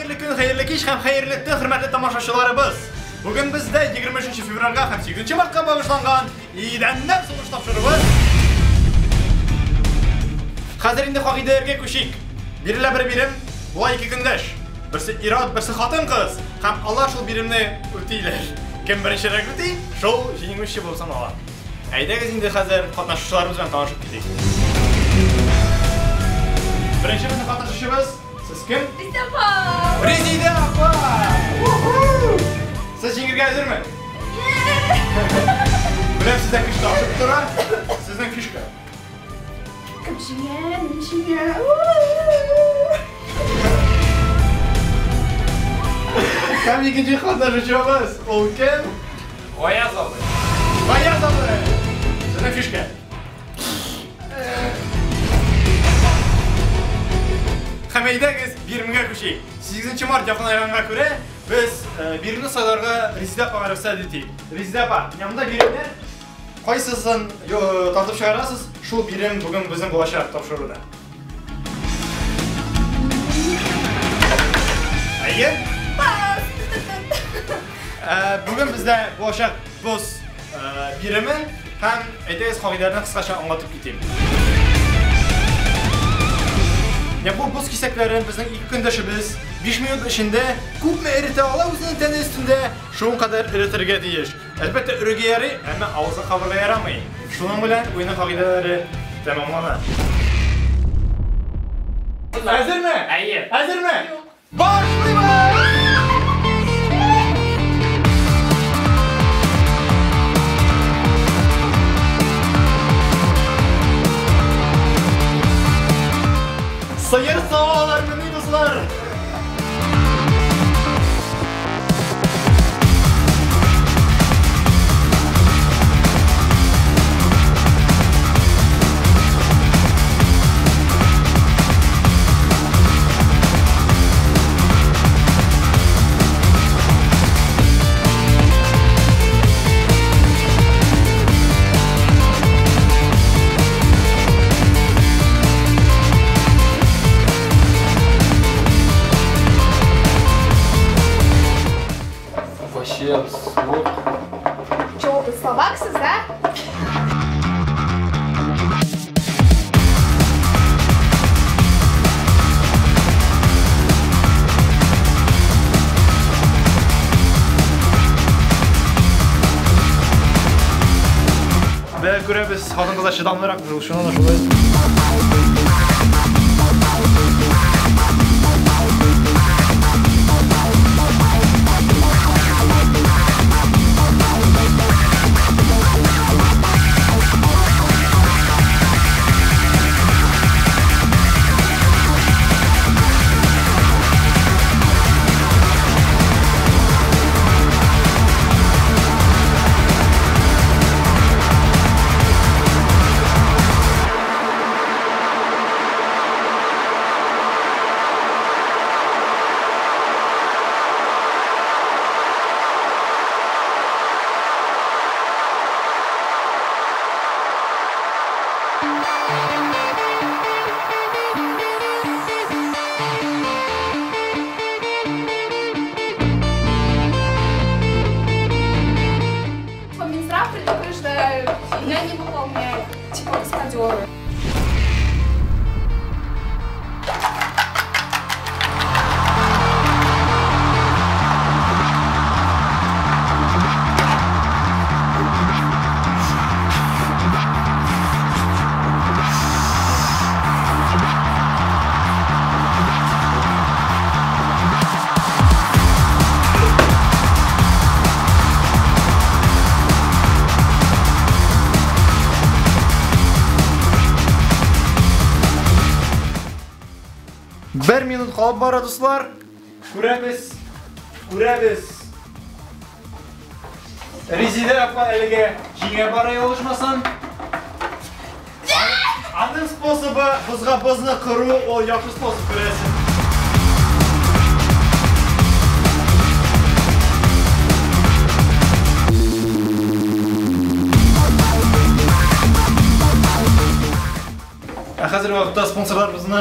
Хәерле көн, хәерле кич һәм хәерле төн, хөрмәтле тамашачыларыбыз. Бүген бездә 23 февральгә һәм 8 мартка багышланган Идәннән сугыш тапшыруыбыз. Хәзер инде кагыйдәләргә күчик. Бирелә бер бирем, була ике көндәш. Берсе ир-ат, берсе хатын-кыз. Һәм алар шул биремне үтиләр. Кем беренчерәк үти, шул җиңүче булып санала. Әйдәгез инде хәзер катнашучыларыбыз белән танышып китик. Беренче безнең катнашучыбыз, сез кем? Резидә апа! Резидә апа! Сез җиңергә әзерме? Беләм, сездә көч ташып тора. Сезнең фишка. Кем җиңә, мин җиңә. Һәм икенче катнашучыбыз, ул кем? Гаяз абый. Гаяз абый! Сезнең фишка. Һәм әйдәгез, биремгә күчик. 8 март якынайганга күрә, без биремне сайларга Резидә апага рөхсәт итик. Резидә апа, менә монда биремнәр. Кайсысын тартып чыгарасыз, шул бирем бүген безнең булачак тапшыруда. Әйе? Бүген бездә булачак боз биреме һәм әйдәгез кагыйдәләрне кыскача аңлатып китим. Менә бу боз кисәкләрен безнең ике көндәшебез 5 минут эчендә күпме эретә ала үзенең тәне өстендә, шуның кадәр эретергә тиеш. Әлбәттә, өрергә ярый, әмма авызга кабырга ярамый. Шуның белән уенның кагыйдәләре тәмамлана. Әзерме? Әйе. Әзерме? Башлыйбыз! Сыер савалар, мени дуслар! Вообще, слух. Чё, вы словаксыз, да? Бә күрәбез, хатын-кызлар чыдамлырак, шуннан да шулай. Минздрав предупреждает, я не выполняю, типа каскадеры. Бер минут калып бара, дуслар. Күрәбез, күрәбез. Резидә апа әлегә җиңә бара ялгышмасам. Аның способы бозга бозны кыру, ул яхшы способ күрәсең. Ә хәзерге вакытта спонсорларыбызны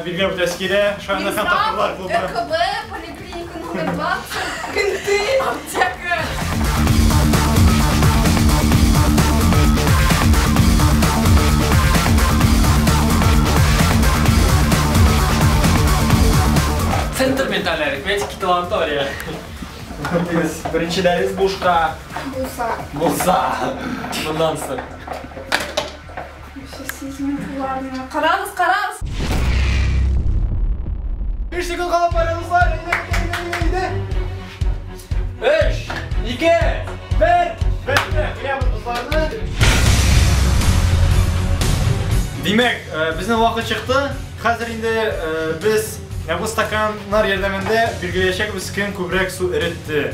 билгеләп үтәсе килә. Шаян һәм тапкырлар клубы. РКБ, поликлиника номер 20, кенты, аптека. Центр ментальной арифметики Талантория. Беренче дәрес бушка. Булса. Булса. Моннан соң. Вообще сизмим кулларны. Карагыз, карагыз. 5 секунд калып бара, дуслар. Әйдә, әйдә, әйдә, әйдә. 3, 2, 1. Бетте. Куябыз дусларны. Димәк, безнең вакыт чыкты. Хәзер инде без бу стаканнар ярдәмендә билгеләячәкбез, кем күбрәк су эретте.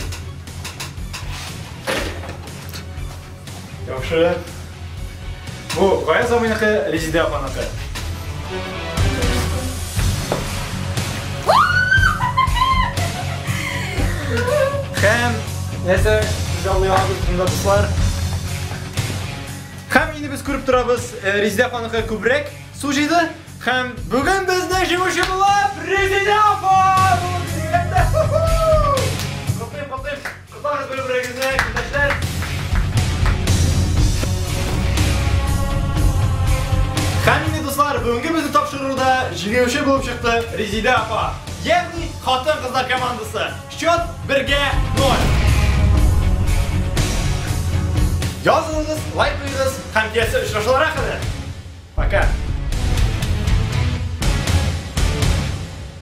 Яхшы. Бу Гаяз абыйныкы, Резидә апаныкы. Һәм нәрсә күзаллый алабыз монда, дуслар? Һәм инде без күреп торабыз, Резидә апаныкы күбрәк су җыйды. Һәм бүген безнең җиңүче булып Резидә апа булып билгеләнде. Котлыйм, котлыйм. Котлагыз бер-берегезне, көндәшләр. Һәм инде, дуслар, бүгенге безнең тапшыруда җиңүче булып чыкты Резидә апа. Ягъни хатын-кызлар командасы. Счет 1-0. Язылыгыз, лайк куегыз һәм киләсе очрашуларга кадәр. Пока.